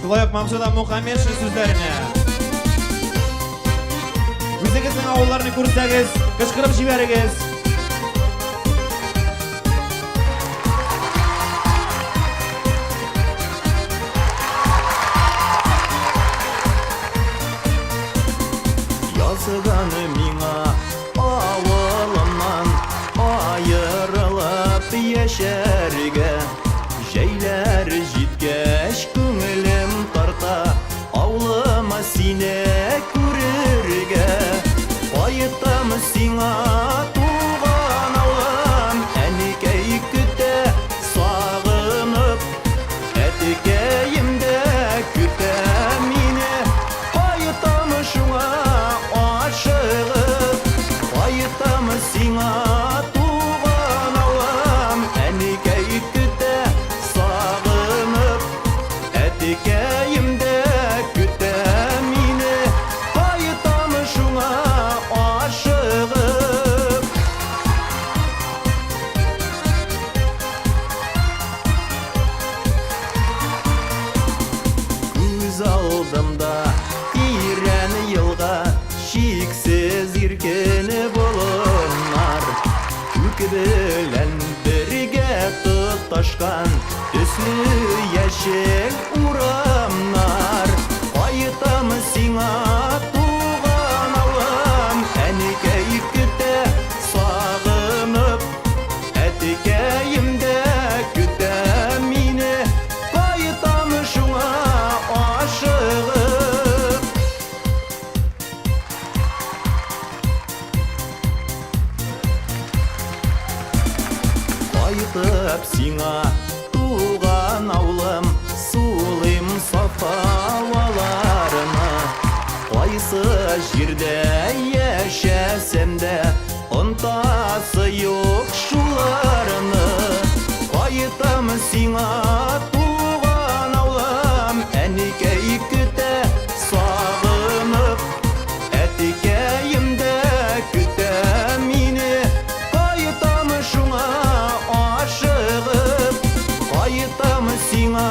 Шулай ук Мавзуда Мухаммедшин сүзләренә. Үзегезнең авылларны күрсәгез, кычкырып җибәрегез. Язган миңа авылымнан аерылып яшәргә. Җәйләр җиткәч күңелем тарта Авылыма сине күрергә. Кайтам сиңа, туган авылым, Әнекәй көтә сагынып. Әтекәем дә көтә мине, Кайтам шуңа ашыгып. Кайтам сиңа, туган авылым, Әнекәй көтә сагынып. Әтекәем дә көтә мине, Кайтам шуңа ашыгып. Күз алдымда тирән елга, Чиксез иркен болыннар, Күк белән бергә тоташкан Төсле яшел урамнар. Кайтам сиңа, туган авылым, Әнекәй көтә сагынып. Әтекәем дә көтә мине, Кайтам шуңа ашыгып. Кайтып сиңа, туган авылым, Сулыйм саф һаваларны. Кайсы җирдә яшәсәм дә, Онтасы юк шуларны. Кайтам сиңа, туган авылым, Әникәй көтә сагынып. Әтекәем дә көтә мине, Кайтам шуңа ашыгып. Кайтам сиңа,